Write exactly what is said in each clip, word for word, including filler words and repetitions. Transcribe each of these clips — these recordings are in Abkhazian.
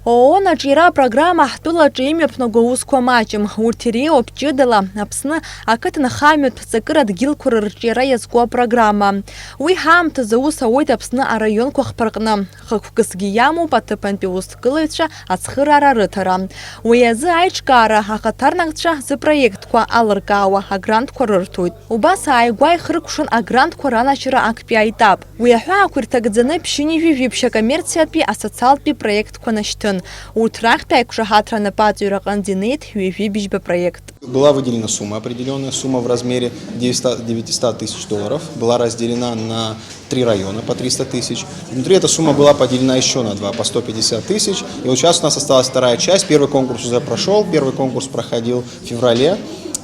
ООН аҿиара апрограмма ҳтәылаҿы имҩаԥнаго аусқәа маҷым. Урҭ иреиуоуп ҷыдала Аԥсны ақыҭанхамҩатә ҵакыра дгьылқәа рырҿиара иазку апрограмма. Уи ҳаамҭазы аус ауеит Аԥсны араионқәа хԥа рҟны. Хықәкысгьы иамоуп аҭыԥантәи аусҭгылаҩцәа ацхыраара рыҭара. Уи азы аиҿкаара ахаҭарнакцәа зыпроектқәа алыркаауа агрантқәа рырҭоит. Убас ааигәа ихыркәшан агрантқәа ранашьара актәи аетап. Уи аҳәаақәа ирҭагӡаны ԥшьынҩажәи жәиԥшь акоммерциатәи асоциалтәи проектқәа нашьҭын. Урҭ рахьтә аиқәшаҳаҭра анапаҵаҩра аҟынӡа инеит ҩажәи быжьба проект. Была выделена сумма определённая, сумма в размере девятьсот, девятьсот тысяч долларов, была разделена на три района по триста тысяч. Внутри эта сумма была поделена ещё на два, по сто пятьдесят тысяч. И вот сейчас у нас осталась вторая часть. Первый конкурс уже прошёл, первый конкурс проходил в феврале,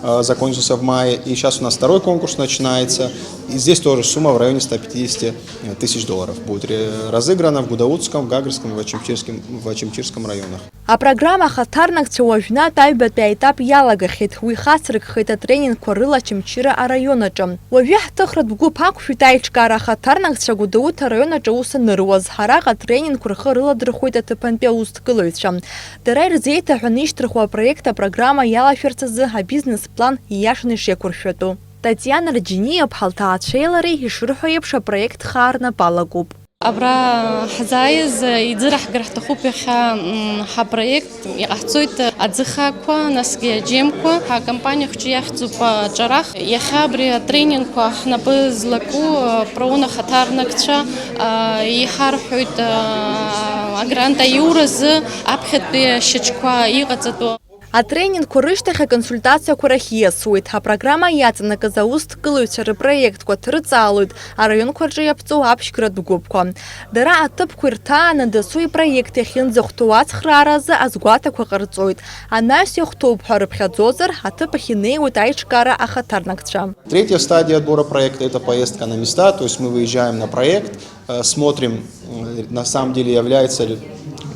э, закончился в мае. И сейчас у нас второй конкурс начинается. И здесь тоже сумма в районе ста пятидесяти тысяч долларов будет ре-, разыграна в Гудаутском, в Гагрском и в Ачимчирском, в Ачимчирском районах. Апрограмма ахаҭарнакцәа уажәнатә аҩбатәи аетап иалагахьеит. Уи хацыркхеит атренингқәа рыла Очамчыра араион аҿы. Уажәы ҳҭыхратә гәыԥ ақәшәеит аиҿкаара ахаҭарнакцәа Гәдоуҭа араион аҿы аус аныруаз. Араҟа атренингқәа рхы рыладырхәеит аҭыԥантәи аусҭгылаҩцәа. Дара ирзеиҭаҳәаны ишьҭырхуа апроект апрограмма иалашәарц азы абизнес-план ииашаны ишеиқәыршәатәу. Татиана Рџьиниа-ԥҳа лҭаацәеи лареи ишырҳәо еиԥш, апроект хаа рнапы алагоуп. Абра ҳзааиз, иӡыраҳгар ҳҭахуп иахьа, м, ҳапроект. Иҟаҳҵоит аӡы хаақәа, насгьы аџьемқәа. Ҳакомпаниа хәҷы иахьӡуп, а, Ҿарах. Иахьа абри атренингқәа ҳнапы злаку, а, проун ахаҭарнакцәа, а, иҳарҳәоит, а, агрант аиуразы аԥхьатәи ашьаҿақәа иҟаҵатәу. Атренингқәа рышьҭахь аконсультациақәа рахь ииасуеит. Апрограмма иаҵанакыз аусҭгылаҩцәа рыпроектқәа ҭырҵаалоит араионқәа рҿы иаԥҵоу аԥшьгратә гәыԥқәа. Дара аҭыԥқәа ирҭааны дасу ипроект иахьынӡахәҭоу ацхрааразы азгәаҭақәа ҟарҵоит. Анаҩс иахәҭоуп ҳәа рыԥхьаӡозар, аҭыԥ ахь инеиуеит аиҿкаара ахаҭарнакцәа. Третья стадия отбора проекта — это поездка на места, то есть мы выезжаем на проект, э, смотрим, э, на самом деле является ли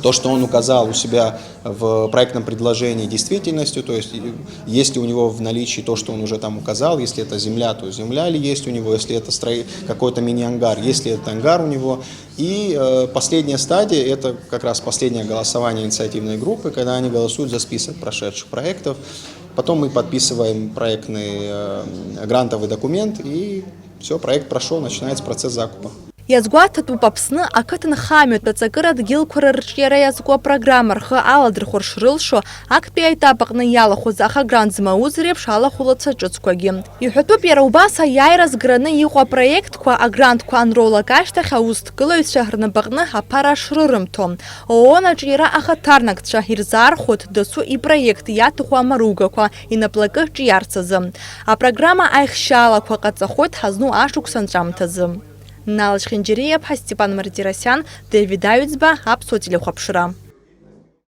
то, что он указал у себя в проектном предложении, действительностью, то есть, э, есть ли у него в наличии то, что он уже там указал, если это земля, то земля ли есть у него, если это строи-, какой-то мини-ангар, есть ли этот ангар у него. И, э, последняя стадия — это как раз последнее голосование инициативной группы, когда они голосуют за список прошедших проектов. Потом мы подписываем проектный, э, грантовый документ, и всё, проект прошёл, начинается процесс закупа. Иазгәаҭатәуп Аԥсны ақыҭанхамҩатә аҵакыра дгьылқәа рырҿиара иазку апрограмма рхы аладырхәыр шрылшо, актәи аетап аҟны иалахәыз, аха грант змауз реиԥш алахәылацәа ҿыцқәагьы. Иҳәатәуп иара убас аиааира згараны иҟоу апроектқәа агрантқәа анролак ашьҭахь аусҭгылаҩцәа рнапаҟны аԥара шрырымҭо. ООН аҿиара ахаҭарнакцәа ирзаархәоит дасу ипроект иаҭаху амаругақәа инаплакы ҿиарц азы. Апрограмма аихшьаалақәа ҟаҵахоит ҳазну ашықәс анҵәамҭазы. Нал Чхинџьариа-ԥҳа, Степан Мартиросиан, Давид Аҩӡба, Аԥсуа телехәаԥшра.